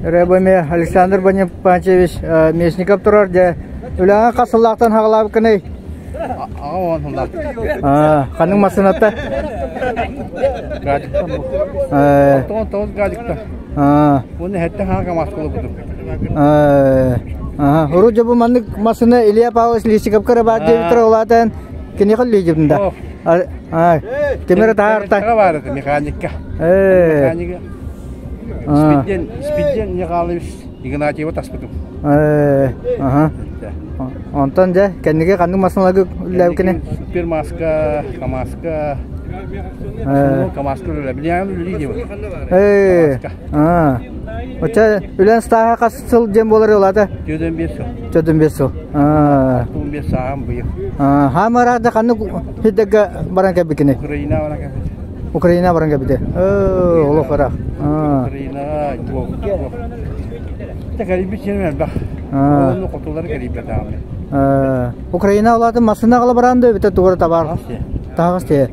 Ребами Александр Бонифатьевич Местников турар дьэ үлэҕэ хас сыллаахтан хаҕалаабыккыный? Аҕа уон сыллаах. Ханнык массыыната? Гаджиттан бу. 99 гаджикта. Уонна хэттэ хаага маскалабытым. Урут дьэ бу маннык массыына Илья Павлович Лисиковка эрэ баар диэбиттэр улаатан киниэхэ үллүйдүм да. Ким эрэ таһаарта. баар этэ механикка. Механика. Спидден, Спидден Михайлович Игнатьева таспытым. Аха. Онтон дьэ кэнники ханнык массыыналарга үлэлээбиккиний? Супермаска, Камазка, Камазка үлэлээ. Билиэҕин үлэлии диэбит. Э. Оччо үлэн стааһа хас сыл диэн буолар улаата? 45 сыл. 45 сыл. 15 сааһым быйыл. Хаамыраах да ханнык сирдэргэ баран кэлбиккиний? Украина баран кэлбит. Украина баран кэлбитэ. Олох ыраах. Украинаҕа кэлбит сирим элбэх. Онно хотулары кэлийбэтэҕим. Украина улаатын массыына аҕала баран да эбитэ тугура табаар. Таһаҕас тиэ.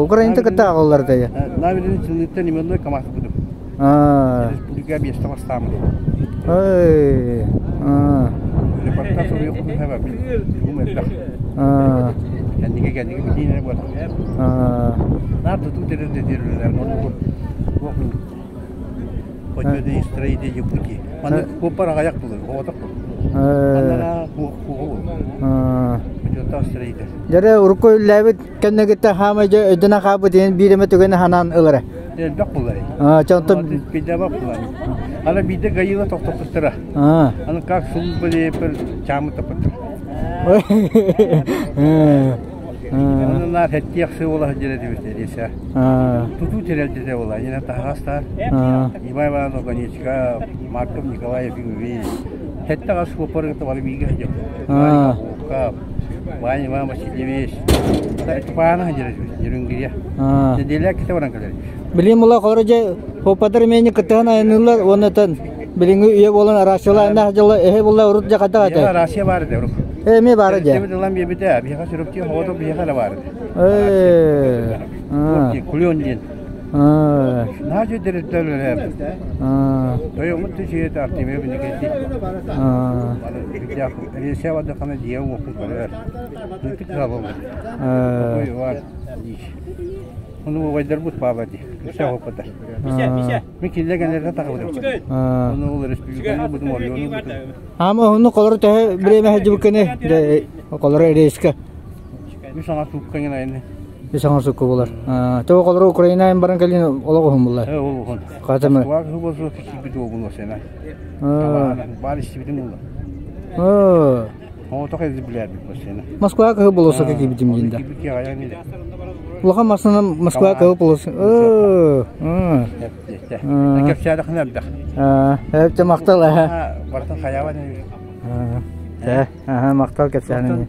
Украинты кытта аҕаллар да. Навилин сылыттан именной КамАЗ будум. Республика место бастаамын. Ой. Репортаж суруйуохпун сөбө. Элбэх. Кэннигэ кэннигэ билиинэ буолар. Наар тутуу тэрилтэ диэрлэр. Хоть строители пути. Маны куппар аҕайах булар, оҕотох булар. Анараа куоҕу булар. Хоть строитель. Дьэрэ урукку үллээбит кэннигиттэн хаамай дьэ өйдөнө хаалбыт иһин биир эмэ түгэни ханаан ылара. Элбэх булар. Аа, чонтон Биирдэ булар. Ана биирдэ гаила тохтоппуттара. Аа. Аны как служба диэппэр чаамы таппыттар. Аны наар хэттиэх сыула сылдьар этибит Элиса. Тутуу тэрилтэтэ буолла. Инэ таһаҕастар. Иван Ивановна Огонечка, Марков Николай Ефимович. Хэтте ас суоппар кытта бары бииргэ сылдьабыт. Ваня Ваня Иван Васильевич. Тупаана сылдьар этибит, Нерюнгрия. Нэдиэлэ ките баран кэлэр. Билим була хору дьэ хоппатар имени кыттыһан айанныыллар уонна билиҥҥи үйэ буолан арассыйалаах дьылла эһэ буолла урут дьэ хайдах этэй? Россия баар этэ урут. Э эмиэ баар дьэ. Тэрилтэбит ылан биэрбитэ. Биһиэхэ сүрүктүү оҕото биһиэхэ эрэ баар этэ. Э. Кулен диэн. Наһаа үчүгэй тэрилтэ үлэлээбит. Тойоммут түчүйэтэ Артемия Бенекети. Рейсэ бардаххына дьиэ уоппун көрөр. Ытык кыһаллар. Ой, Ону убайдарбыт баба дии. Үсэ оппута. Мин киллэ кэлэргэ тахабытым. Ону ол республиканы бутум, оройуону бутум. Ама ону колору төһө бириэмэ сылдьыбыккыны колору рейска. Үс саҥа суукка гына айны. Үс саҥа суукка булар. Тоҕо колору Украина баран кэлин олох уһун булар. Э ол уһун. Хатымы. Москваға хыбы киирбит уобун сена. Баар истибитим була. Оҕотох эзи билэрбит бассейна. Москва кыһы болосока киирбитим диин да. Улахан массыына Москва кыһы болос. Кэпсээдэхинэ элбэх. Эптэ махтал Бартын хайаба Э, махтал кэпсээнин.